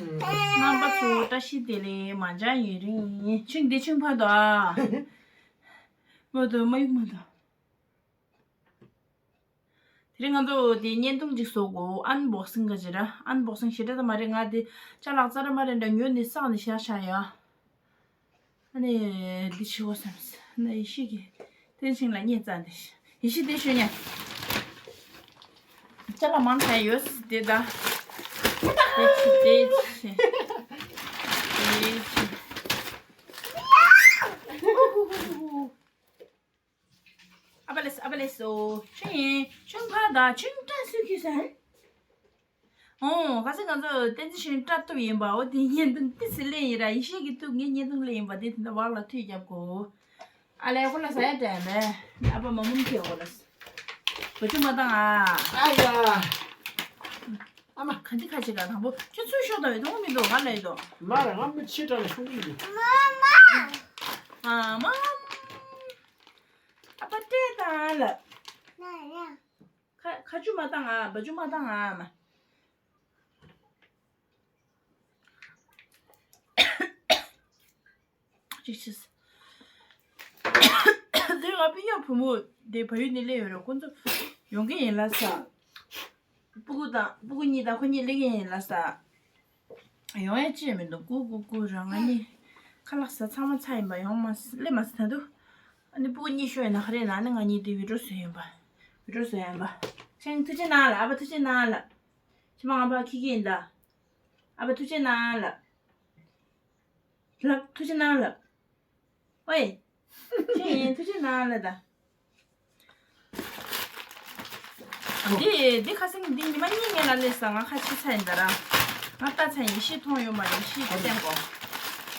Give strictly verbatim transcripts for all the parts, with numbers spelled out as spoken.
རྣམ་པ་ཚོ་བཀྲ་ཤིས་བདེ་ལེགས། མ་འཇང་ཡུན་རིང་ཡིན། ཆིང་འདི་ཆིང་ཕ་དོ་ཨ། མ་དོ་མ་ཡུག་མ་དོ། དེ་རིང་ང་ཚོ་དེ་བརྙན་ཐུང་ཅིག་བཟོ་དགོས། ཨན་བོག་སིང་ག་ཅི་ར། ཨན་བོག་སིང་ཞེ་དྲག་ད་མ་རེད། ང་དེ་ཅ་ལག་རྩ་ར་མ་རེད་འདྲ་ཉོས་ནས་བསགས་ནས་བཞག་བཞག་ཡ། ཨ་ནི་འདི་ཆེ་བོ་བསམ་སོང་། ཨ་ནི་ཡེ་ཤེས་ཀྱིས་བསྟན་ཆིང་ལ་བརྙས་བཙལ་འདི་ཤི། ཡེ་ཤེས་འདི་ཤོད་ཉན། ཅ་ལག་མང་ཆེ་ཡོད་སྲིད་དེ་ད། དེ་ཆི་དེ་ཆི། དེ་ཆི། ཨ་པ་ལེས་ཨ་པ་ལེས་སོ། ཆུང་ཡིན་ཆུང་ཕ་ད་ཆུང་ཏྲ་སུ་ཁྱི་སན། ཨོ་ཁ་སང་ང་ཚོ་བསྟན་འཛིན་ཆོས་དྲ་ཐུབ་ཡིན་པ། འོ་དེ་བརྙན་ཐུང་ཏི་སི་ལེན་ཡིན་ར། ཡེ་ཤེས་ཀྱི་ཐུག་ངའི་བརྙན་ཐུང་ལེན་ཡིན་པ། དེ་དེ་འདྲ་བག་ལ་མཐུད་རྒྱབ་གོ། ཨ་ལས་ཁོ་ལ་ཟ་ཡ་དྲན་མེད། ཨ་ཕ་མ་མུམ་ཁྱེད་ཁོ་ལ་ཟ། བ་ཆུ་མ་བཏང་ཨ། ཨ་ཡ། ཨ་མ་ག་འདི་ཁ་ཅིག་ག་དང་པོ་ཁྱོད་ཚུར་ཤོག་དང་ཡོད་དོ་མི་འདུག་ག་ལ་ཡོད་དོ། མ་ར་ང་མི་ཕྱི་དྲག་ལ་ཤོག་གི་འདུག་ཨ་མ། ཨ་ཕ་སྤྲད་དང་ལ། ཁ་ཁ་ཆུ་མ་བཏང་ཨ། བ་ཆུ་མ་བཏང་ཨ་མ། ཅིག་ཅིག་དེ་ང་པི་ཡ་བུ་མོ་དེ་བལ་ཡུལ་ནས་སླེབས་ཡོད་རེད། ཁོ་ཚོ་ཡོང་གི་ཡིན་ལ་ས། སྤུ་གུ་དང་སྤུ་གུ་གཉིས་དང་ཁོ་གཉིས་སླེབས་ཀྱི་ཡིན་ལ་ས། ཡོང་ཡ་ཅི་ཡང་མི་འདུག་སྒུག་སྒུག་སྒུག་རང་ང་གཉིས་ཁ་ལག་ཟ་ཚང་མ་ཚར་ཡིན་པ། ཡོང་མ་སླེབས་མ་སི་ད་འདུག་ཨ་ནི་སྤུ་གུ་གཉིས་ཤོར་ཡིན་ན་ག་རེ་ན། ཨ་ནི་ང་གཉིས་དེ་བི་ཌིའོ་བཟོས་ཡིན་པ། བི་ཌིའོ་བཟོས་ཡིན་པ། ཆེན་ཐུགས་རྗེ་གནང་ལ། ཨ་ཕ་ཐུགས་རྗེ་གནང་ལ། ཕྱི་མ་ང་ཕ་ཁི་ཁི་ཡིན་ད། ཨ་ཕ་ཐུགས་རྗེ་གནང་ལ། ལབ། ཐུགས་རྗེ་གནང་ལབ། ཨོའི། ཁྱེད་ཡིན་ཐུགས་རྗེ་གནང་ལབ་ད། འདི་འདི་ཁ་སང་འདི་ཉི་མ་གཉིས་སྔོན་ལ་སླེབས་སོང་། ང་ཁ་ཕྱེ་ཚར་ཡིན་ད་ར། ང་ལྟ་ཚར་ཡིན། ཡེ་ཤེས་མཐོང་ཡོད་མ་རེད། ཡེ་ཤེས་ཀྱིས་བསྟན་གོ།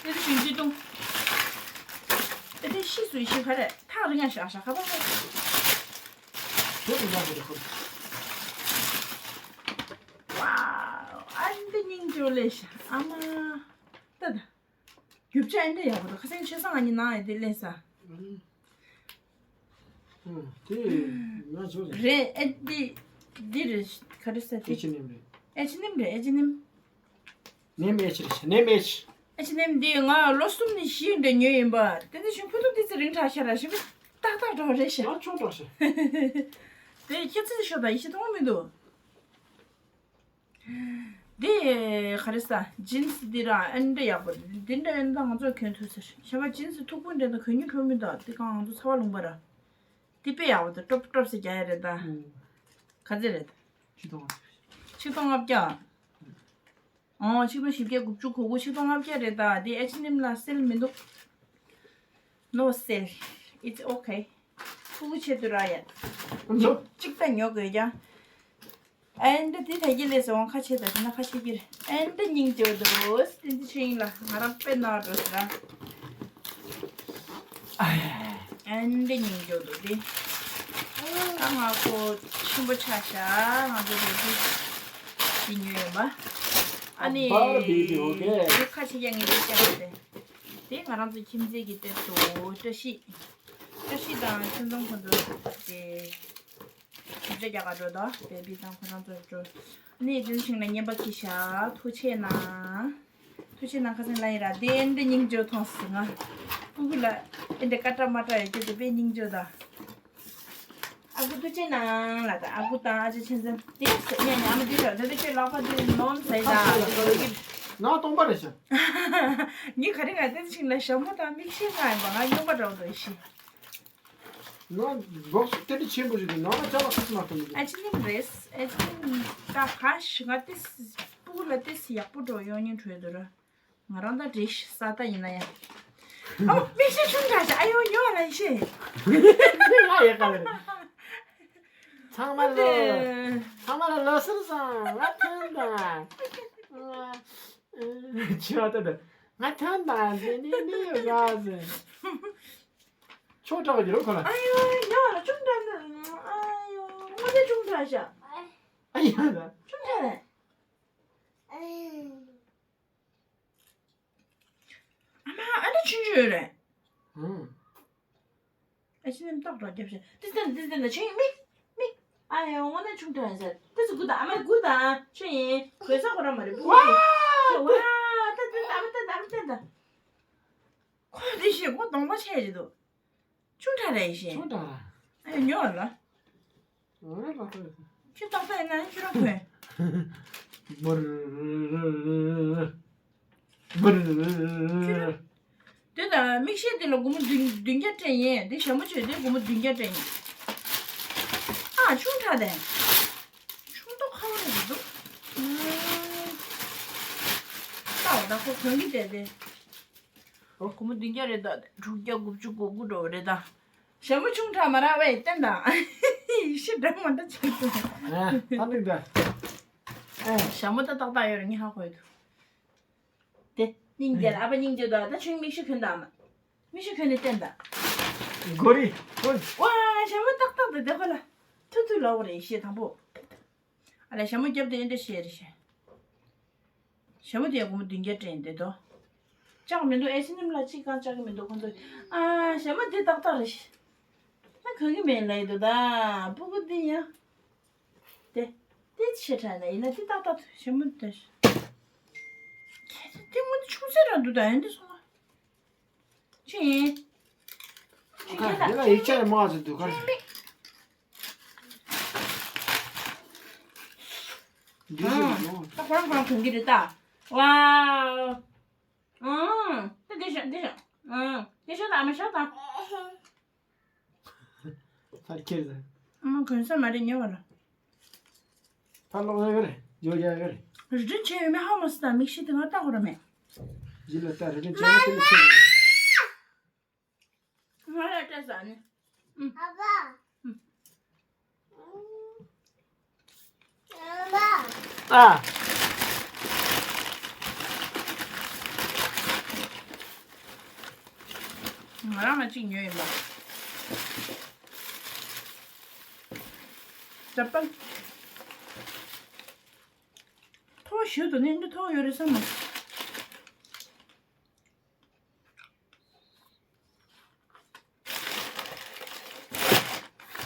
དེ་དུ་ཞིང་ཆུ་བཏུང་། དེ་དེ་ཤི་སུ་ཡེ་ཤེས་ག་རེ་ཐག་རིང་ང་ཤག་ཤག་ཁ་པ་ཁ། དེ་དུ་ཡག་གི་རེད་ཁོ། ཝའོ། ཨ་འདི་སྙིང་རྗེ་ལེ་ཤ་ཨ་མ། ད་ད། རྒྱུ་ཆ་ཨེ་འདྲ་ཡག་པོ་འདུག་ཁ་སང་ཆོས་བཟང་ང་གཉིས་ནང་ཨེ་འདི་ལེན་ས། ཨུམ། དེ་ང་ཚོ་རེད། རེད་ཨེ་འདི། འདི་རེད། ག་རེ་ཟེར་དེ། ཨེ་ཆི་ནེམ་རེད། ཨེ་ཆི་ནེམ་རེད། ཨེ་ཆི་ནེམ། ནེམ་ཨེ་ཆི་རེད། ནེམ་ཨེ་ཆི། ཨེ་ཆི་ནེམ་འདི་ང་ལོ་གསུམ་ནས་བཞི་འདྲ་ཉོས་ཡིན་པ། དེ་འདི་ཞིག་ཕུ་ཐུག་ཏི་ཙི་རིང་དྲགས་ཤག་ར། ཞིག་ཏག་ཏག་འགྲོ་རེད་ཤག་ང་ཆུང་དྲགས་ཤག་དེ་ཁྱེད་ཚོས་ཤོད་དང་ཡེ་ཤེས་མཐོང་མི་འདུག་འདི་ག་རེ་ཟ། ཇིན་སི་འདི་ར་ཨེ་འདྲ་ཡག་པོ་རེད། འདི་འདྲ་ཡོད་ན་ང་ཚོ་གྱོན་ཐུབ་ས་རེད། ཞེ་པ་ཇིན་སི་མཐུག་པོ་འདྲ་ད་གོན་སྙིང་འདོད་མི་འདུག་འདི་གང་ང་ཚོ་ཚ་བ་ལུང་པ་ར། འདི་དཔེ་ཡག་པོ་འདུག་ཀྲོབ་ཀྲོབ་ཟེར་རྒྱག་ཡ་རེད་ད། ཨུམ། ག་ཚོད་རེད། ཆིག་སྟོང་ལྔ་བརྒྱ། ཆིག་སྟོང་ལྔ་བརྒྱ། ཨོ་ཆིག་སྟོང་བཞི་བརྒྱ་དགུ་བཅུ་གོ་དགུ། ཆིག་སྟོང་ལྔ་བརྒྱ་རེད་ད། འདི་ཨེ་ཆི་ནེམ་ལ་སེལ་མི་འདུག No sale. It's okay. ཕྲུ་གུ་ཆེད་དུ་རག་ཡ། ཨུམ། གཅིག་ད་ཉོ་དགོས་ཀྱང་། ཨེ་འདྲ་དེ་ད་གི་ལས་སོང་ཁ་ཆེ་ད་དེ་ན་ཁ་ཆེ་གི་རེད། ཨེ་འདྲ་སྙིང་རྗེ་འདུག་བསྟན་འཛིན་ཆོས་དབྱིངས་ལགས། ང་རང་དཔེ་ནོར་འགྲོ་ཟེར་ར། ཨེ་འདྲ་སྙིང་རྗེ་འདུག་དེ། ད་ང་ཁོ་ཆེན་པོ་ཆགས་ཤག་ང་ཚོ་རེ་ཞིག་དེ་ཉོས་ཡོད་པ། ཨ་ནི། ཨ་བར་བི་བི་ཨོ་ཀེ། དེ་ཁ་ཆེ་ཡ་ངེས་ཅན་ཆགས་ཏེ། དེ་ང་རང་ཚོ་ཁྱིམ་མཚེས་ཀྱི་སྟེང་དུ་བཀྲ་ཤིས། བཀྲ་ཤིས་དང་ཆུང་ཆུང་ཁོང་ཚོ་དེ། ཞིབ་ཆ་རྒྱག་ག་འགྲོ་ད། བེ་བི་དང་ཁོ་རང་ཚོར་འགྲོ། ནས་དེ་ཚོ་ཞིང་ལ་བརྙན་པར་ཁྱེར་ཤག་ཐུགས་ཆེ་གནང་། ཐུགས་ཆེ་གནང་། ཁ་སང་ལ་ཡིན་ར་དེ་འདྲ་སྙིང་རྗེ་མཐོང་སོང་ང་། སྤུ་གུ་ལ་ཨེ་འདྲ་ཀ་ཏྲ་མ་ཏྲ་ཡོད་ཀྱི་དེ་དཔེ་སྙིང་རྗེ་ད། ཨ་ཁུ་ཐུགས་ཆེ་གནང་ལ་ད། ཨ་ཁུ་དང་ཨ་ཅེ་ཆེན་ཙན་དེ་ཉ་ཉ་མ་དེ་ཤོག་དེ་དེ་ཁྱོད་ལག་པ་དེ་ནོམ་ཟེར་ད། ང་སྟོང་པ་རེད་ཤག་ངས་ག་རེ་ང་དེ་ཚོ་ཞིང་ལ་ཞྭ་མོ་དང་མིག་ཤེལ་གང་ཡིན་པ་ང་སྨྱོན་པ་འདྲ་བོ་འདུག་ཤི། ནང་སྒོག་སུ་ཏེ་ཏེ་ཆེན་པོ་ཞིག་གི་ནང་ལ་ཅ་ལག་ཁ་སི་མ་ཐོན་གི། ཨེ་ཅི་ནིམ་རེད། ཨེ་ཅི་ནིམ་ད་ག་ཞིག་ང་ཏིས་སྤུ་གུ་ལ་ཏིས་ཡག་པོ་འགྲོ་ཡོང་ཉིན་འཕྲོད་དུ་ར། ང་རང་ད་རེད་ས་ད་ཡིན་ན་ཡང་། ཨོ་མིག་ཤེལ་ཆུང་དྲགས་ཤག་ཨ་ཡོ་ཡོ་ལ་ཤེས། ང་ཡག་ག་ལ་རེད། ཚང་མ་ལོ། ཚང་མ་ལ་ལོ་གསར་བཟང་། ང་ཐོན་དང་། ཆེ་བ་ད་ད། ང་ཐོན་དང་། དེ་ནི་ནི་ཡོད་ག་ཟེར། ཆུང་དྲགས་ཀྱི་རོ་ཁོ་ལ། ཨ་ཡོ་ཡོ་ལ་ཆུང་དྲགས་ནི། ཨ་ཡོ་དངོས་གནས་ཆུང་དྲགས་ཤག་ཨ་ཡོ་ལ། ཆུང་དྲགས་རེད། ཨ་མ་ཨ་ནི་ཆུང་ཆུང་རེད། ཧུམ། ཨ་ཆི་ནེམ་ཏོག་ཏོག་རྒྱབ་ཤག་ཏི་སྟན་ཏི་སྟན་ད་ཆུང་ཡིན་མིག་མིག་ཨ་ཡོ་དངོས་གནས་ཆུང་དྲགས་ཡིན་ཟེར། ཏི་སི་དགུ་དང་ཨ་མ་དགུ་དང་ཆུང་ཡིན་གོས་ས་ཁོ་ར་མ་རེད་བུ་གུ་ཆུང་། ཝ། ད་ད་ད་ད་ད་ད། ཁོ་དེ་ཞེ་ཁོ་གདོང་པ་ཆེ་ཞིག་འདུག་ཆུང་དྲགས་རེད་ཞེ། ཆུང་དྲགས་ར། ཨ་ཉོ་ལ། ཨ་ལ་ཁོ། ཁྱོད་ཏག་ཏག་ཡིན་ན་ཁྱོད་རང་ཁོས། འབུར། འབུར། ཁྱོད་རང་། དེ་ད་མིག་ཤེལ་དེ་ལ་སྒོར་མོ་བདུན་བདུན་བརྒྱ་སྤྲད་ཡིན། དེ་ཞྭ་མོ་བྱོས་དེ་སྒོར་མོ་བདུན་བརྒྱ་སྤྲད་ཡིན། ཨ་ཆུང་དྲགས་དེ། ཆུང་མདོག་ཁ་བ་རེད་འདུག་ལྟ་བ་ད་ཁོ་གོན་གི་བསྡད་དེ། སྒོར་མོ་བདུན་བརྒྱ་རེད་ད། དྲུག་བརྒྱ་དགུ་བཅུ་གོ་དགུ་འགྲོ་བ་རེད་ད། ཞྭ་མོ་ཆུང་དྲགས་མ་རག་པས་བསྟན་དང་། ཡེ་ཤེས་འདྲ་མ་འདྲ་བྱེད་འདུག་ཨ་ད་འདུག་ད། ཨ་ཞྭ་མོ་ད་ཏག་ཏག་ཡོད་རེད། ངས་ཧ་གོ་ཡོད་འདུག་དེ་སྙིང་རྗེ་ལ། ཨ་ཕ་སྙིང་རྗེ་དང་། ད་ཁྱོད་མིག་ཤེལ་གོན་དང་། མིག་ཤེལ་གོན་ནས་བསྟན་དང་། གོ་རི་གོ་རི། ཝ། ཞྭ་མོ་ཏག་ཏག་དེ་དེ་ཁོ་ལ་ཐུག་ཐུག་ལོག་རེད་ཤེས་དང་པོ། ཨ་ལས་ཞྭ་མོ་རྒྱབ་དེ་ཨེ་འདྲ་བཤད་རེད་ཤེས། ཞྭ་མོ་དེ་ཡང་སྒོར་མོ་བདུན་བརྒྱ་སྤྲད་ཡིན་དེ་དོ། ལྕགས་མི་འདུག་ཨེ་ཤེས་ནིམ་ལ་གཅིག་གང་ལྕགས་ཀྱི་མི་འདུག་ཁོང་ཚོས། ཨ་ཞྭ་མོ་དེ་ཏག་ཏག་རེད་ཤེས། ད་གོན་གི་མེད་ལབ་ཡི་འདུག་ད་སྤུ་གུ་འདི་ཡང་། དེ་དེ་ཆེ་དྲགས་ན་ཡིན་ན་དེ་ཏག་ཏག་ཞྭ་མོ་དེ། ཁྱེད་ཚོ་དེ་སྔོན་དུ་ཆུང་ཟེར་ར་འདུག་ད་ཡིན་དེ་སོང་ང་། ཅི་ཡིན། ཁ་དེ་ལ་ཡིག་ཆ་ཡང་མང་ཙམ་འདུག་ག་ཅི་མེད། འདི་ཞིག་ཨང་། ད་ཁོ་རང་ཁོ་རང་གོན་གི་རེད་ད། ཝའོ། ཨང་། ད་འདི་ཤོག་འདི་ཤོག་ཨང་། འདི་ཤོག་ད་ཨ་མ་ཤོག་ད། ཕར་ཁྱེར་ཟེར། ཨ་མ་གོན་ས་མ་རེད་ཉོ་བ་ལ། ཕར་ལོག་ཡོད་རེད། ཇོ་ཇ་ཡོད་རེད། རི་ཀྲིན་ཆེ་ཡོད་མེད་ཧ་མ་སི་ད་མིག་ཤེལ་དེ་ང་ལྟ་དགོས་ར་མེད། ཇི་ལ་ལྟ་རི་ཀྲིན་ཆེ་ན་དེ་ལ་ཆེ་རེད། ང་ལ་སྤྲད་ས་ནི། ཨ་ཕ། ཨ། ང་རང་ལ་གཅིག་ཉོས་ཡིན་པ། ཅབ་པལ། མཐོ་ཞུ་དུ་ནི་འདི་མཐོ་ཡོད་རེད་བསམ་མ།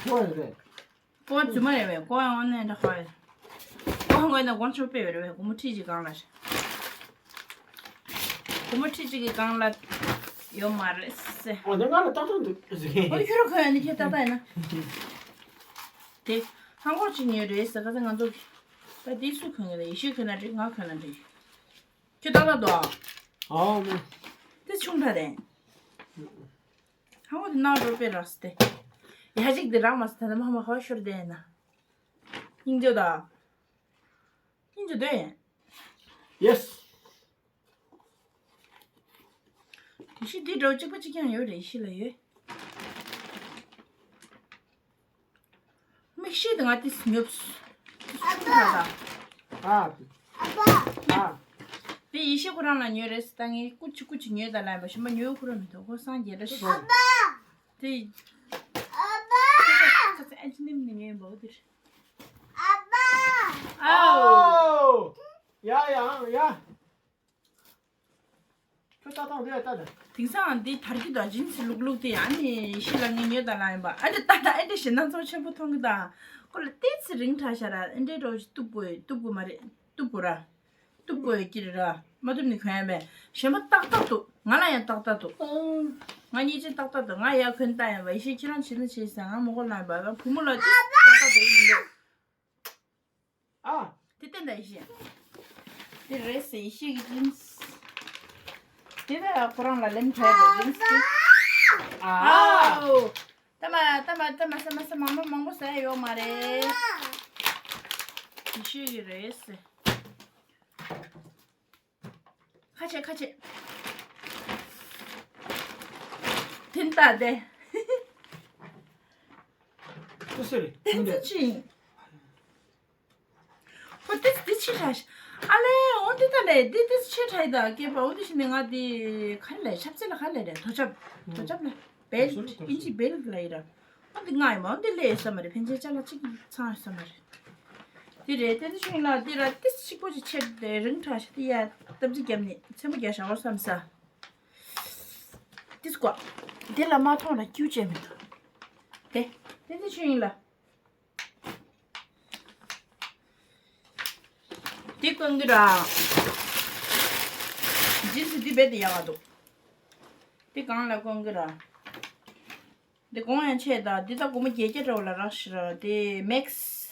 ཀོ་རེད། ཀོ་རྫུན་མ་རེད་བས། ཀོ་ཡང་ནས་འདྲ་ཧོ་རེད། ཀོ་ངོས་ནས་དགོང་ཆོག་པས་རེད་བས། སྒོར་མོ་ཁྲི་གཅིག་སྒང་ལ་རེད། སྒོར་མོ་ཁྲི་གཅིག་གི་སྒང་ལ་ཡོད་མ་རེད་ཟེ། འོ་ན་ང་ལ་ཏག་ཏག་འདུག་ཟེ། འོ་ན་ཁྱོད་རང་གོན་ཡ་ནི་ཁྱེད་ཏག་ཏག་ཡིན་ན། དེ་ཧང་གོ་གཅིག་ཉོས་རེད་ཟེ། ཁ་ཚ་ང་ཚོ་ད་དེ་སུ་གོན་གི་རེད། ཡེ་ཤེས་གོན་ན་འགྲིག་ང་གོན་ན་འགྲིག་ཁྱོད་ཏག་ཏག་འདུག་ཨ། ཨ་མོ། དེ་ཆུང་དྲགས་རེད། ཧ་གོ་དེ་ནང་འགྲོ་པའི་རག་སྟེ། ཡ་གཅིག་དེ་རག་མ་སོང་། ད་ནི་མ་མ་ཧ་ཤོར་དེ་ན། སྙིང་རྗེ་དང་། སྙིང་རྗེ་དོན། ཡེས། དེ་ཤི་དེ་འདྲ་བོ་གཅིག་པ་གཅིག་རྐྱང་ཡོད་རེད། ཤི་ལ་ཡོད། མིག་ཤེལ་དེ་ང་དེ་ཉོབ། ཨ་ཕ། ཨ། ཨ་ཕ། དེ་ཡེ་ཤེས་ཁོ་རང་ལ་ཉོས་རེད་ཟེ། ད་ངས་སྐུ་མཁྱེན་སྐུ་མཁྱེན་ཉོས་ད་ལབ་པ། གཞན་པ་ཉོ་ཁོ་རང་མི་འདུག་ཁོ་སངས་རྒྱས་རེད་ཤག་ཨ་ཕ། དེ། ཨ་ཕ། ཁ་ཚ་ཨ་ཅི་ནིམ་ནི་ཉོས་འབའ་དེར། ཨ་ཕ། ཨའོ། ཡ་ཡ་ཡ། ཁྱོད་ལྟ་སྟངས་འདི་ལ་ལྟ་དང་། དེང་སང་འདི་དར་གྱི་འདུག་ཇིན་སི་ལུག་ལུག་དེ། ཨ་ནི་ཤི་ལ་ངས་ཉོས་དང་ལ་ཡིན་པ། ཨ་འདི་ལྟ་དང་། ཨ་འདི་ཞེ་སྣང་ཚོར་ཆེན་པོ་མཐོང་གི་དང་། ཁོ་ལ་ཏོག་ཙམ་རིང་དྲགས་ཤག་ར། ཨ་འདྲའི་འདྲ་བོ་ཞིག་གཏུབ་དགོས། གཏུབ་དགོས་མ་རེད། གཏུབ་དགོས་ར། གཏུབ་དགོས་ཀྱི་རེད་ར། མ་གཏུབ་ནི་གོན་ཡ་མེད། གཞན་པ་ཏག་ཏག་འདུག་ང་ལ་ཡང་ཏག་ཏག་འདུག་ང་གཉིས་ཆ་ཏག་ཏག་འདུག་ང་ཡར་གོན་ལྟ་ཡིན་པ། ཡེ་ཤེས་ཁྱེད་རང་བྱེད་ན་བྱེད་ཟེར། ང་མོ་གོ་ལ་ཡིན་པ། བུ་མོ་ལ་ཏོག་ཙམ་ཏག་ཏག་འདུག་མི་འདུག་ཨ། དེ་བསྟན་དང་ཡེ་ཤེས། དེ་རེད་ཟེར་ཡེ་ཤེས་ཀྱི་ཇིན་སི། དེ་ད་ཁོ་རང་ལ་ལེན་ཁ་ཡ་རེད་ཇིན་སི་དེ། ཨ། ཨའོ། ད་མ་ད་མ་ད་མ་ཟ་མ་ཟ་མང་པོ་མང་པོ་ཟ་ཡ་ཡོད་མ་རེད། ཡེ་ཤེས་ཀྱི་རེད་ཟེར། ཁ་ཆེ་ཁ་ཆེ། དེ་ལྟ་སྟེ། ཅི་ཟེར་རེད། དེ་ཚོ་ཅི་ཡིན། ཁོ་ཏིས་ཏིས་ཕྱི་ཁྲ་ཤ། ཨ་ལེ་འོ་འདི་ད་ལེ་འདི་ཏིས་ཕྱི་ཁྲ་ཡི་ད་སྐྱེས་པ། འོ་འདི་ཞིག་ནི་ང་འདི་ག་རེ་ལས་ཆབ་ཚེ་ལ་ག་རེ་ལས་རེད། དོ་ཆབ། དོ་ཆབ་ལ་བེལ་ཨིན་ཇི་བེལ་ལ་ཡི་ར། འོ་འདི་ང་ཡི་མ་འོ་འདི་ལས་ས་མ་རེད། ཕན་ཆད་ཅ་ལག་གཅིག་ཚང་ས་མ་རེད། འདི་རེད། ཏན་ཏན་ཆུང་ལ་འདི་ར་ཏིས་གཅིག་པོ་ཅིག་ཆེད་དེ་རིང་ཁྲ་ཤ་འདི་ཡ་སྟབས་ཅིག་རྒྱབ་ནི་ཚེམ་པོ་རྒྱག་ཤ་འོ་བསམ་ས། ཏིས་ཀོ་འདི་ལ་མ་མཐོང་ན་སྐྱུ་ཅན་མི་འདུག་དེ་ཏན་ཏན་ཆུང་ལ། འདི་གོན་གི་ར། ཇིན་སི་འདི་རྦད་དེ་ཡག་ག་འདུག་འདི་གང་ལ་གོན་གི་ར། འདི་གོང་ཡང་ཆེ་ད། འདི་ད་སྒོར་མོ་བརྒྱད་བརྒྱ་འདྲ་བོ་ལ་རག་ཤི་ར། དེ་མེག་སི་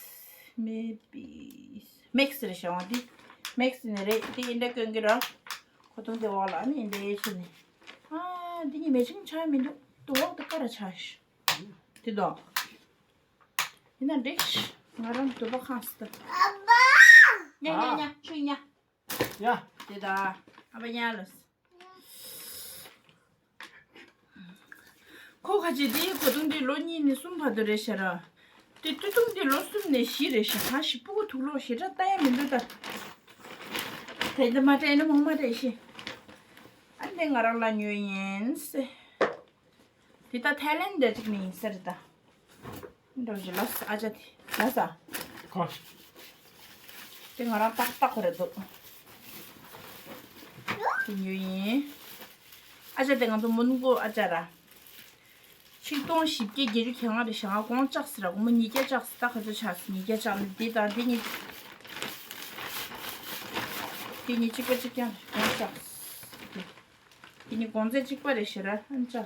མེ་བི་མེག་སི་རེད་ཤག་འདི་མེག་སི་ནས་རེད། འདི་ཨིན་འདྲ་གོན་གི་ར། ཁོ་ཐུང་དེ་འོག་ལ་ཨ་ནི་ཨིན་འདྲ་ཡེ་ཆེ་ནི། ཨ་འདི་གཉིས་མེ་ཆིང་ཆགས་མི་འདུག་དུ་འོག་ཏུ་ཀ་ར་ཆགས་ཤི། དེ་དོ། ཡིན་ན་འགྲིག་ང་རང་དུ་བ་ཁང་སི་ད། ཉ་ཉ་ཉ་ཆུ་ཉ། ཡ། དེ་ད། ཨ་བ་ཉ་ལ། ཁོ་ཁ་ཅིག་དེའི་གོ་ཐུང་དེ་ལོ་གཉིས་ནས་གསུམ་བར་དུ་རེད་ཤག་ར། དེ་སྟོད་ཐུང་དེ་ལོ་གསུམ་ནས་བཞི་རེད་ཤག་ཧ་ཤི་སྤུ་གུ་ཐུག་ལོག་ཞེ་དྲག་ལྟ་ཡ་མི་འདུག་ད། དེ་འདི་མ་སྤྲད་ན་མང་མ་སྤྲད་ཤི། ཨ་འདི་ང་རང་ལ་ཉོས་ཡིན་སེ། དེ་ད་ཐའི་ལེན་འདྲ་ཅིག་ནས་ཡིན་ས་རེད་ད། འགྲོ་བཞིན་ལ་ཨ་ཅག་དེ་ལ་ས། ཁོ། དེ་ང་རང་ཏག་ཏག་ཁོ་རེད་འདུག་དེ་ཉོས་ཡིན། ཨ་ཅག་དེ་ང་ཚོ་མོན་གྷོ་ཨ་ཅག་ར། ཆིག་སྟོང་བཞི་བརྒྱ་བརྒྱད་ཅུ་གྱ་ལྔ་རེད་ཤག་ང་དགོང་ལྕགས་ཟེར་ར་དགོང་མོ་ཉིས་བརྒྱ་ལྕགས་ཟེར་ད་ག་ཚོད་ཆགས་ཟེར་ཉིས་བརྒྱ་ལྕགས་ནི་དེ་དང་དེ་གཉིས། དེ་གཉིས་གཅིག་པ་གཅིག་རྐྱང་རེད་དགོང་ལྕགས། དེ་ནི་གོང་ཚད་གཅིག་པ་རེད་ཤག་ར་ཨན་ཅག་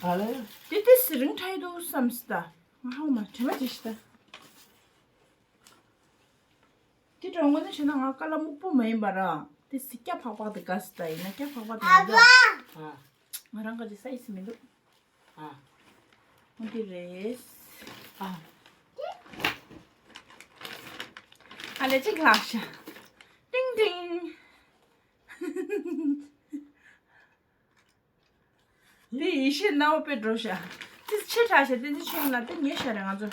ཨ་ལེ། དེ་དེ་སི་རིང་ཁྲ་ཡི་འདུག་བསམ་སི་ད། ང་ཧ་མ་དྲན་པ་ཅི་ཤི་ད། དེ་གྲོང་གོ་ནི་བྱས་ན་ང་ཀ་ལ་སྨུག་པོ་མ་ཡིན་པ་ར། དེ་སི་སྐྱ་ཕག་པ་དེ་དགའ་སི་ད་ཡིན་ན་སྐྱ་ཕག་པ་དེ་མི་འདུག་ཨ། ང་རང་ག་ཅི་ས་ཡི་སི་མི་འདུག་ཨ། འོ་དེ་རེད། ཨ། ཨ་ལེ་གཅིག་ལྷག་ཤག་ཏིང་ཏིང་། དེ་ཡེ་ཤེས་སྣང་བ་དཔེ་འགྲོ་ཤག་དེ་ཆེ་དྲགས་ཤག་དེ་ཚེ་ཆུང་ལ་དེ་ཉེ་ཤག་རེད་ང་ཚོ་ར།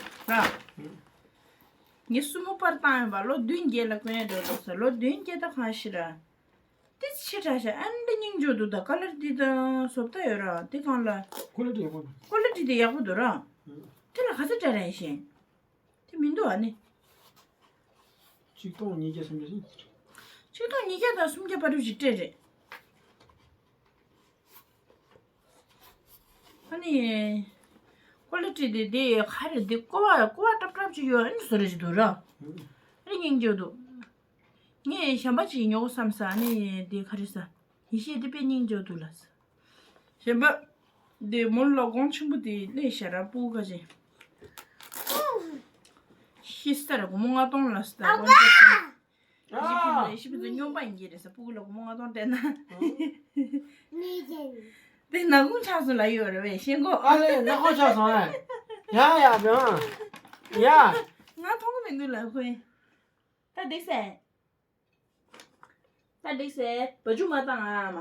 ངས་སྲུ་མོ་པར་བཏང་ཡོད་པ་ལོ་བདུན་བརྒྱད་ལ་གོན་ཡ་འགྲོ་འགྲོ་ས་ལོ་བདུན་བརྒྱད་ད་གང་ཤི་ར། དེ་ཆེ་དྲགས་ཤག་ཨན་འདྲ་སྙིང་རྗེ་འདུག་ད་ཀ་ལར་འདི་དང་བཟོ་ལྟ་ཡོད་ར་དེ་གང་ལ། ཀོ་ལི་ཊི་ཡག་པོ་འདུག་ཀོ་ལི་ཊི་དེ་ཡག་པོ་འདུག་ར། དེ་ལ་ག་ཚོད་སྤྲད་ར་ཡིན་ཤེས། དེ་མི་འདུག་ཨ་ནི། ཆིག་སྟོང་ཉིས་བརྒྱ་སུམ་བརྒྱ་ཟིན། ཆིག་སྟོང་ཉིས་བརྒྱ་དང་སུམ་བརྒྱ་བར་དུ་ཞིག་སྤྲད་རེད། ཨ་ནི། ཀོ་ལི་ཊི་དེ་དེ་ག་རེ་དེ་ཀོ་བ་ཀོ་བ་ཏྲབ་ཏྲབ་ཅིག་ཡོད་ཨ་ནི་བཟོ་རེ་ཅིག་འདུག་ར། ཨ་ནི་སྙིང་རྗེ་འདུག་ངས་གཞན་པ་ཅིག་ཉོ་བསམ་ས་ཨ་ནི་དེ་ག་རེ་ས། ཡེ་ཤེས་དེ་དཔེ་སྙིང་རྗེ་འདུག་ལ་ས། གཞན་པ། འདི་མོ་ལ་གོང་ཆེན་པོ་དེ་སླེབས་ཤག་ར་སྤུ་གུ་ཁ་ཅན། ཤི་སྟེ་ར་སྒོར་མོ་ལྔ་སྟོང་ལ་སྟེ་ཨ་ཝན་ཅེ་སི་ཨ། ཡེ་ཤེས་ཕུན་ཚོགས་ཡེ་ཤེས་ཕུན་ཚོགས་སྨྱོན་པ་ཡིན་གྱི་རེད་ས་སྤུ་གུ་ལ་སྒོར་མོ་ལྔ་སྟོང་སྤྲད་ན། དེ་ནག་ཁུང་ཆགས་སོང་ལབ་ཡོད་རེད་བས་ཤེས་གོ་ཨ་ལེ་ནག་ཁུང་ཆགས་སོང་ཨ། ཡ་ཡ་བྱང་། ཡ། ང་མཐོང་གི་མི་འདུག་ལབ་ཁོས། ད་འགྲིག་སེ། ད་འགྲིག་སེ་བ་ཅུ་མ་བཏང་ཨ་མ།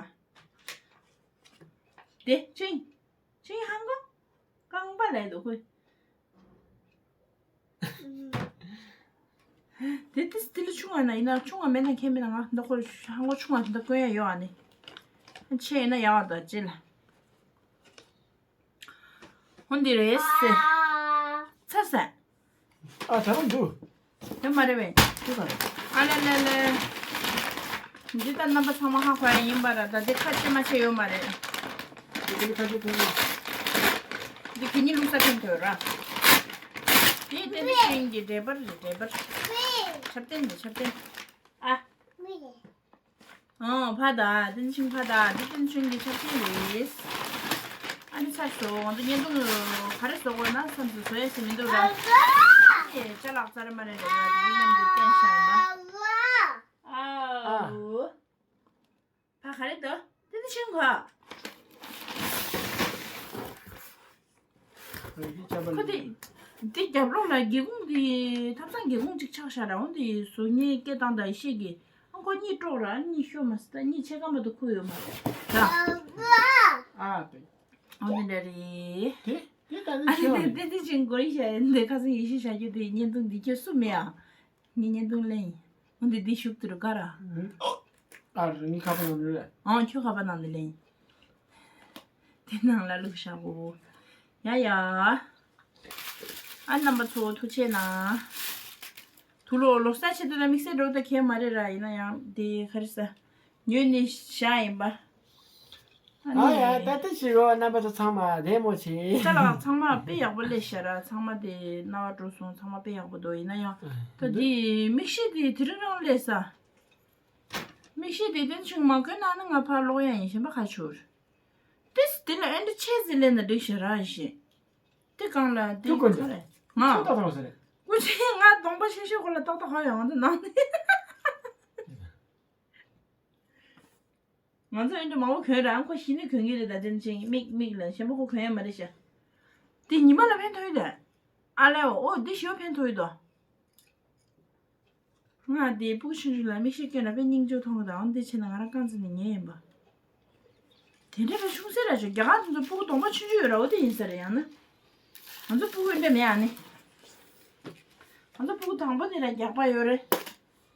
དེ་ཆིང་། ཆིང་ཧང་གོ་རྐང་པ་ལས་འདུག་ཁོས། དེ་དེ་དེ་ལས་ཆུང་བ་ན་ཡིན་ན་ཆུང་བ་མེད་ན་ཁྱད་མེད་ན་ང་འདི་ཁོ་ཧང་གོ་ཆུང་བ་དེ་འདྲ་གོན་ཡ་ཡོད་ཨ་ནི། ཆེ་ཡིན་ན་ཡག་པ་འདུག་ཅེ་ལ། འོ་འདི་རེད་ཟེར། ཚར་ཟེར། ཨ་ད་རུང་འདུག་དེ་མ་རེད་པས། ཅི་དང་། ཨ་ལེ་ལེ་ལེ། འདི་ལྟར་རྣམ་པ་ཚང་མ་ཧ་གོ་ཡ་ཡིན་པ་ར་ད་འདི་ཁ་ཕྱེ་མ་ཕྱེ་ཡོད་མ་རེད། འདི་ཁ་ཕྱེ་ཐོན་ན། འདི་གི་ནི་ལུག་ས་ཐོན་ཐོན་ར། འདི་ཏན་ཏན་ཤིང་གི་འདྲེ་པར་རེད་འདྲེ་པར། ཆབ་ཏན་རེད་ཆབ་ཏན། ཨ། ཨང་ཕ་ད་ཏན་ཤིང་ཕ་ད་འདི་ཏན་ཤིང་གི་ཆབ་ཏན་རེད། ཨ་ནི་ཚར་སོང་ང་ཚོ་བརྙན་ཐུང་ག་རེ་བཟོ་དགོས་ན་བསམ་སོང་བཟོ་ཡ་ཞིག་མི་འདུག་ར། ཨེ་ཅ་ལག་རྩ་ར་མ་རེད་ར་ཡ་འདི་མི་ཉམས་འདི་བསྟན་ཤག་ཡིན་པ། ཨའོ། ཕ་ག་རེ་འདུག་ཏན་ཤིང་ག་ཁོ་དེ། དེ་རྒྱབ་ལོགས་ལ་སྒེའུ་ཁུང་དེ་ཐབ་ཚང་སྒེའུ་ཁུང་གཅིག་ཆགས་ཤག་ར་འོ་དེ་བཟོ་ངའི་སྐད་བཏང་ད་ཡེ་ཤེས་ཀྱི་ཨ་ཁོ་གཉིད་དཀྲོག་ར་གཉིད་ཤོར་མ་སི་ད་གཉིད་ཆེ་ཁ་མ་ཐུག་ཁུག་ཡོད་མ་རེད་ད། ཨ་པེ། འོ་དེ་འདྲ་རེད། དེ་དེ་ད་ནི་ཨ་ཤེས་པ་དེ་རེད། དེ་དེ་ཅིག་མགོ་ཡི་ཤ་ཡ་འདི་ཁ་སང་ཡེ་ཤེས་བྱ་རྒྱུ་དེ་བརྙན་ཐུང་འདི་ཁྱོད་སུ་མེད་ཨ། ངའི་བརྙན་ཐུང་ལེན་ཡིན། འོ་འདི་འདི་ཞུགས་ཏུ་རུ་ག་ར། ཨ་རི་ངའི་ཁ་པར་ནང་དུ་རེད། ཨང་ཁྱོད་ཁ་པར་ནང་དུ་ལེན་ཡིན། དེ་ནང་ལ་བླུགས་བཞག་གོ། ཡ་ཡ། ཨ་རྣམ་པ་ཚོ་ཐུགས་རྗེ་གནང་། དུ་ལོ་ལོ་གསར་ཆེད་དུ་ན་དམིགས་བསལ་འགྲོ་ད་གས་མ་རེད་ར་ཡིན་ན་ཡང་དེ་ག་རེ་ཟ། ཉོས་ནས་བཞག་ཡིན་པ། ཨ་ཨ་ཡ་ནི། ད་ལྟ་ཞིག་རོ་རྣམ་པ་ཚོ་ཚང་མ་བདེ་མོ་བྱེད། ཅ་ལག་ཚང་མ་དཔེ་ཡག་པོ་སླེབས་ཤག་ར་ཚང་མ་དེ་རྣ་བ་འགྲོ་སོང་ཚང་མ་དཔེ་ཡག་པོ་འདུག་ཡིན་ན་ཡང་ད་དེ་མིག་ཤེལ་དེ་དེ་རིང་རང་སླེབས་ས། མིག་ཤེལ་དེ་དོན་ཆུང་མ་གོན་ན་ནི་ང་ཕར་ལོག་ཡ་ཡིན་གཞན་པ་ཁ་ཆུར། ཏིས་དེ་ལ་ཨེ་འདྲ་ཆེ་ཟི་ལེ་ན་འགྲིག་ཤ་ར་ཞེ། དེ་གང་ལ་དེ་ཁྱོད་གོན་ག་རེ། ང་ཚོ་ད་ཐོང་ཟེར། སྐུ་མཁྱེན་ང་གདོང་པ་ཤེ་ཤེ་ཁོ་ལ་ཏག་ཏག་ཧ་ཡོང་དུ་ནང་ནས། ང་ཚོ་ཨེ་འདྲ་མང་པོ་གོན་ར་ཁོ་ཤི་ནི་གོན་གི་རེད་ད་དེ་ནི་ཅིང་མིག་མིག་ལ་གཞན་པ་ཁོ་གོན་ཡ་མ་རེད་ཤ། དེ་ཉི་མ་ལ་ཕན་ཐོགས་ཡོད་དེ། ཨ་ལེའོ་ཨོ་དེ་ཞོ་ཕན་ཐོགས་ཡོད་དོ། ང་དེ་ཕྲུ་གུ་ཆུང་ཆུང་ལ་མིག་ཤེལ་སྐྱོན་ལ་དཔེ་སྙིང་རྗེ་མཐོང་གི་དང་འདི་བྱས་ན་ང་རང་རྐང་རྩེ་ནས་ཉལ་ཡིན་པ། དེ་འདྲ་བའི་ཆུང་སེ་ར་ཆོ་རྒྱ་གར་དེ་ཚོ་ཕྲུ་གུ་གདོང་པ་ཆུང་ཆུང་ཡོད་ར་འོ་དེ་ཡིན་ས་རེད་ཡང་ན། ང་ཚོ་ཕྲུ་གུ་འདྲ་མེད་ཨ་ནི། ང་ཚོ་ཕྲུ་གུ་དང་པོ་དེ་ར་རྒྱག་པ་ཡོད་རེད།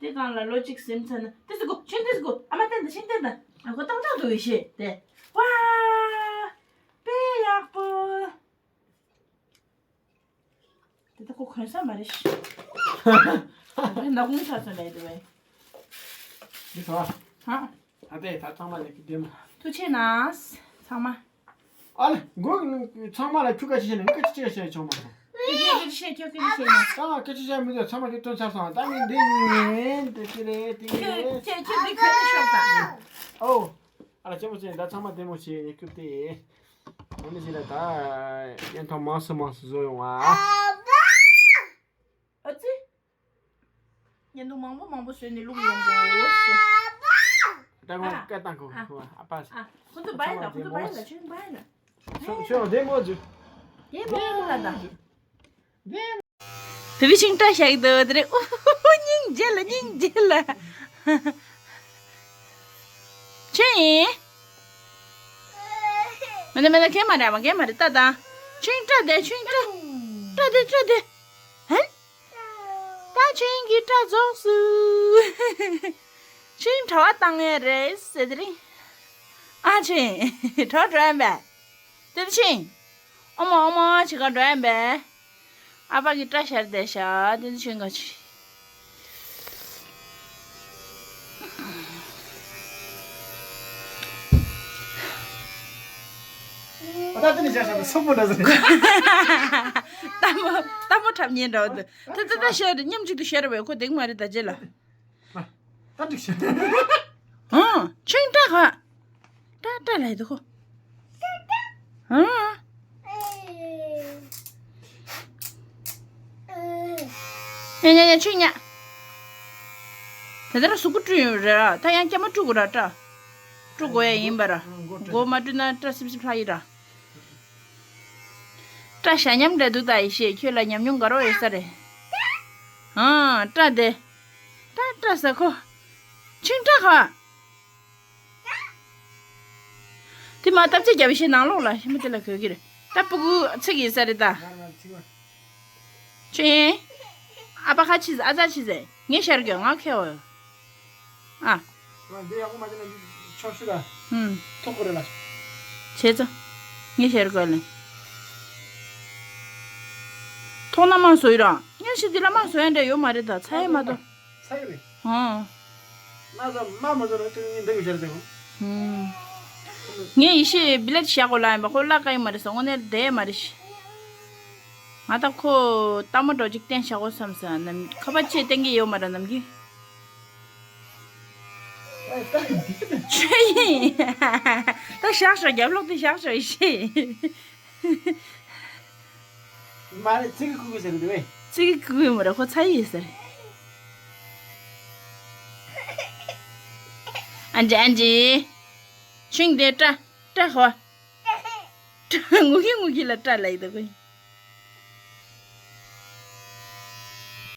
དེ་གང་ལ་ལོ་གཅིག་ཟིན་ཚར་ན་ཏི་སི་གོ་ཆེན་ཏི་སི་གོ་ཨ་མ་བསྟན་ད་ཆེན་བསྟན་ད་ཨ་གོ་ཏང་ཏང་དུ་ཡོད་ཤེས་དེ་ཝ། དཔེ་ཡག་པོ། དེ་ད་ཁོ་གོན་ས་མ་རེད་ཤི། ད་ནག་ཁུང་ཆགས་ས་མེད་དེ་བས། འདི་ག་ཧ། ད་ལྟའི་ད་ཚང་མ་ལས་ཀྱི་བདེ་མོ། ཐུགས་རྗེ་གནང་། ཚང་མ། ཨ་ལེ་མགོ་ཚང་མ་ལ་ཁྱུ་ཀ་ཅི་བྱས་ནས་ཀ་ཅི་ཅི་བྱས་ཆོག་མ་སོང་། ཁྱོད་ཀྱི་བཤད་ཁྱོད་ཀྱི་བཤད་ནས། ཚང་མ་ཀ་ཅི་བྱས་མི་འདུག་ཚང་མ་ཀྱི་དོན་ཚར་སོང་ད་ངས་འདི་ཉན་དེ་ཅི་རེད་དེ་ཅི་རེད། ཁྱོད་ཁྱོད་ཁྱོད་འདི་གོན་ནས་ཤོག་ད། ཨོ། ཨ་ལེ་ཅི་མོ་ཅི་ད་ཚང་མ་བདེ་མོ་བྱས་ཡིན་ཁྱུ་དེ། འོ་ནི་ཞིག་ལ་ད་ཡན་ཐོག་མང་སུ་མང་སུ་བཟོ་ཡོང་ཨ། ཨ་ཙི། ཉན་འདུག་མང་པོ་མང་པོ་བཟོས་ནས་བླུགས་ཡོང་དགོས་ཟེར། ད་ཁོང་ཨ། སྐད་བཏང་གོ་ཨ། ཁོ་ཨ་ཕ། ཨ། ཁོ་ཚོ་བའི་ལ་ཁོ་ཚོ་བའི་ལ་ཆུང་བའི་ལ། ཁྱོད་ཁྱོད་བདེ་མོ་བཟོས། བདེ་མོ་ལ་ད། བདེ་མོ། བི་བི་ཤིང་སྐྲ་བཞག་གི་འདུག་དེ་རེད། ཨུ་ཧུ་ཧུ་སྙིང་རྗེ་ལ་སྙིང་རྗེ་ལ། ཆོས་ཡིན། མེད་ན་མེད་ན་གན་མ་རེད་མ་གན་མ་རེད་ལྟ་དང་། ཆོས་སྐྲ་དེ་ཆོས་སྐྲ། སྐྲ་དེ་སྐྲ་དེ། ཧན། ད་ཆོས་ཀྱི་སྐྲ་རྫོགས་སུ། ཆོས་གྲྭ་བ་བཏང་ངེས་རེད་ཟེར་དེ་རིང་། ཨ་ཆོས་གྲྭ་བ་འགྲོ་ཡིན་པས། དེ་ཆོས། ཨོ་མ་ཨོ་མ་བྱེད་ག་འགྲོ་ཡིན་པས། ཨ་ཕ་གི་སྐྲ་ཤར་བསྡད་ཤག་དེ་ཆོས་ག་ཆོས། ཨ་ད་དེ་ནི་བྱ་བྱ་སོག་པོ་འདྲ་ཟེར། ལྟ་མོ་ལྟ་མོ་འཁྲབ་ཉན་འདྲ་བོ་འདུག་ད་ད་ད་ཤར་མཉམ་གཅིག་ཏུ་ཤར་བས་ཁོ་བདེ་གི་མ་རེད་ད་རྗེས་ལ། ད་འགྲིག་ཤག་ཨང་ཆོས་སྐྲ་ག་སྐྲ་སྐྲ་ལ་ཡི་དུ་ཁོ། ཨང་། ཉ་ཉ་ཉ་ཆོས་ཉ། དེ་ལྟར་གཟུགས་པོ་བཀྲུས་ཡོད་རེད་ར་ད་ཡང་སྐྱ་མ་བཀྲུ་དགོས་ར་སྐྲ། བཀྲུ་དགོས་ཡ་ཡིན་པ་ར། མགོ་མ་བཀྲུས་ན་སྐྲ་སིབ་སིབ་ལྷག་ཡི་ར། སྐྲ་ཞྭ་མཉམ་འདྲ་འདུག་ད་ཡེ་ཤེས་ཁྱོད་ལ་ཉམས་མྱོང་དགའ་རོགས་ཡོད་ས་རེད། ཨང་སྐྲ་དེ། སྐྲ་སྐྲ་ཟ་ཁོ། ཆིང་སྐྲ་ཁ། དེ་མ་སྟབས་ཆེ་རྒྱབ་ཤེས་ནང་ལོགས་ལ་ཤི་མི་དེ་ལ་གོས་ཀྱི་རེད་ད་སྤུ་གུ་ཚིག་ཡིན་ས་རེད་ད། ཆིང་། ཨ་ཕ་ཁ་ཆི་ཟེ་ཨ་ཙ་ཆི་ཟེ་ངས་ཤར་གྱོ་ང་ཁེ་འོ། ཨ། ང་འདི་ཡག་པོ་མ་བྱས་ན་འདི་ཆོག་ཤི་ད། ཧུམ། ཐོག་གོ་རེ་ལ། བྱས་ཙང་། ངས་ཤེར་དགོས་ལེ། ཐོག་ན་མ་བཟོས་ར། ངས་ཤི་འདི་ལ་མ་བཟོས་ཡ་འདྲ་ཡོད་མ་རེད་ད་ཚ་ཡ་མ་གཏོགས། ཚ་ཡ་རེད། ཧང་། མ་ཟ་མ་མ་ཟ་ར་ཅིག་ངས་འདི་གི་ཤར་ཟེར་གོ། ཧུམ། ངས་ཡེ་ཤེས་བི་ལེད་བཞག་གོ་ལ་ཡིན་པ་ཁོ་བརླག་ག་ཡོད་མ་རེད་ཟེར་དངོས་གནས་བསྡད་ཡ་མ་རེད་ཤི། ང་ད་ཁོ་ལྟ་མོ་འགྲོ་ཅིག་བསྟན་བཞག་གོ་བསམ་ས་ནམ་ཁ་པ་ཆེ་བསྟན་གི་ཡོད་མ་ར་ནམ་གི། ཆོས་ཡིན། ད་བཞག་ཤོག་རྒྱབ་ལོག་དེ་བཞག་ཤོག་ཡེ་ཤེས། མ་རེད་ཚིག་གི་ཁུག་གི་ཟེར་འདུག་བས། ཚིག་གི་ཁུག་གི་མ་རེད་ཁོ་ཚ་ཡིས་ཟེར། ཨན་ཇི་ཨན་ཇི། ཆུང་དེ་སྐྲ་སྐྲ་ཧོ། སྐྲ་ངུ་གི་ངུ་གི་ལ་སྐྲ་ལ་ཡི་ད་ཁོ།